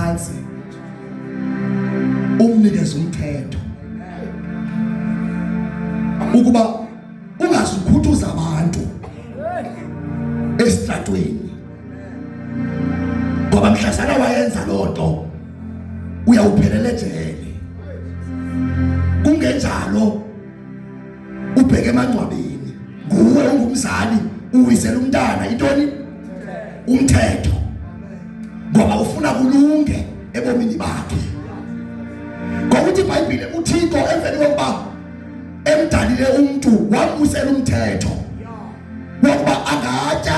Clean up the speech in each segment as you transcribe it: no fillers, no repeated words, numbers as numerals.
phantsi umnikeze umthetho ukuba ungazukhuthuza abantu esitratweni, ngoba mhlazana wayenza loo nto uyawuphelela ejele, kungenjalo ubheke emangcwabeni. Nguwe ungumzali uwisela umntana intoni? Umthetho, ngoba ufuna kulunge ebomini bakhe. Ngokuthi iBhayibhile, uThixo emveni kokuba emdalile umntu wamwisela umthetho wokuba angatya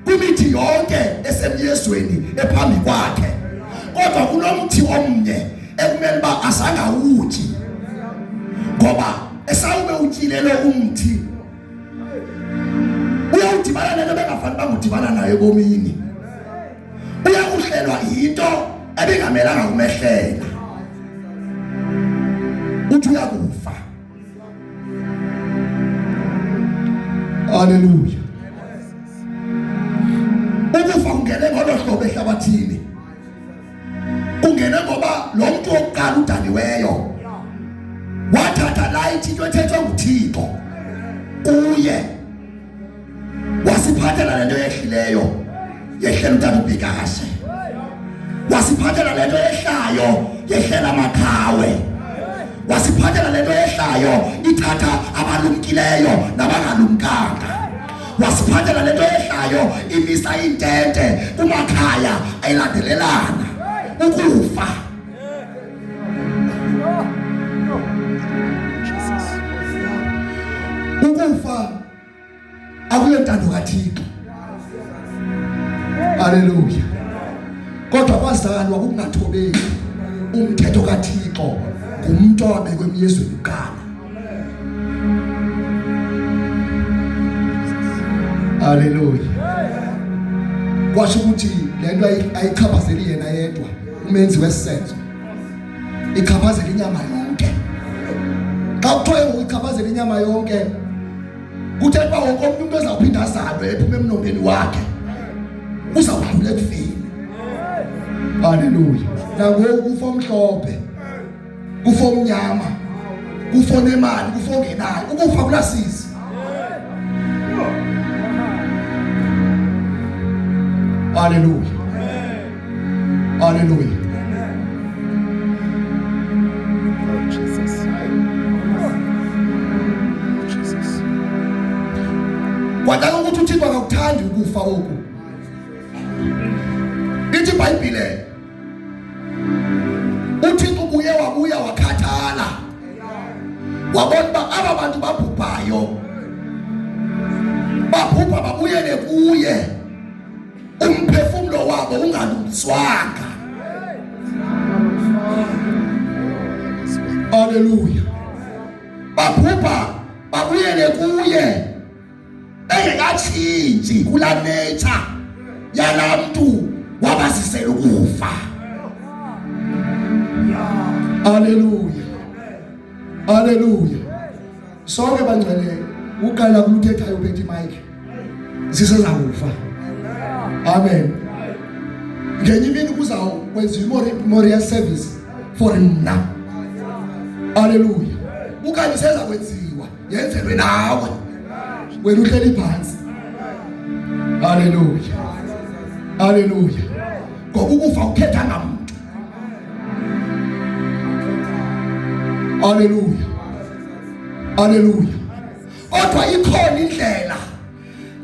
kwimithi yonke esemyezweni ephambi kwakhe, kodwa kunomthi omnye ekumele uba azangawutyi, ngoba esawube utyilele umthi uyawudibana nento bengafani bangudibana nayo ebomini, uyakuhlelwa yinto ebingamelanga kumehlela, uthi uyakufa. Haleluya. Ukufa kungene ngolo hlobo ehlabathini, kungene ngoba lo mntu wokuqala udaliweyo wathatha light into ethethwe nguThixo kuye, wasiphathela lento yehlileyo yehlela utata uBhikashe, wasiphathela lento yehlayo yehlela amakhawe, wasiphathela lento yehlayo ithatha abalumkileyo nabangalumkanga, wasiphathela lento yehlayo imisa iintente kumakhaya ayilandelelana ukufa. Ukufa akuyentando kaThixo. Haleluya. Kodwa kwazalwa ukungathobeli umthetho kaThixo ngumuntu owabekwe emyezweni kuqala. Haleluya. Kwasho ukuthi lento ayichaphazeli yena yedwa umenzi wesenzo, ichaphazela inyama yonke. Xa kuthiwa ichaphazela inyama yonke, kuthe uba wonke omnye umntu ezawuphinda azalwe ephuma emnombeni wakhe uzawudlula ekufeni. Haleluya. Nangoku kufa omhlophe, kufa omnyama, kufa onemali, kufa ongenayo, ukufa kulasizi. Haleluya. Haleluya. Oh, Jesus. Jesus. Kwadala ukuthi uThixo akakuthandi ukufa oku. Ithi iBhayibhile uThixo ubuye wabuya wakhathala, wabona uba aba bantu babhubhayo babhubha babuyele kuye, umphefumlo wabo ungalungiswanga. Haleluya. Babhubha babuyele kuye engekatshintshi kula nature yala mntu wabazisela ukufa. Haleluya. Haleluya. Sonke bangcwele, uqala kuluthethayo uphethe mic, sisezakufa. Amen. Ngenye imini kuzawukwenziwa i-memorial service for mna. Haleluya. Ukanye seza kwenziwa, yenzelwe nawe wena uhleli phansi. Haleluya. Haleluya. Ngoba ukufa ukhetha ngamuntu. Haleluya. Haleluya. Kodwa ikhona indlela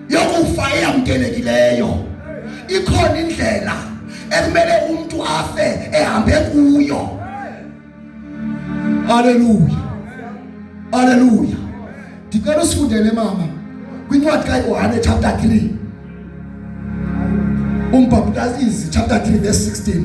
yokufa eyamkelekileyo, ikhona indlela ekumele umuntu afe ehambe kuyo. Haleluya. Haleluya. Ndicela usifundele mama kwincwadi kaYohane chapter 3, umbhaptizi chapter 3 verse 16.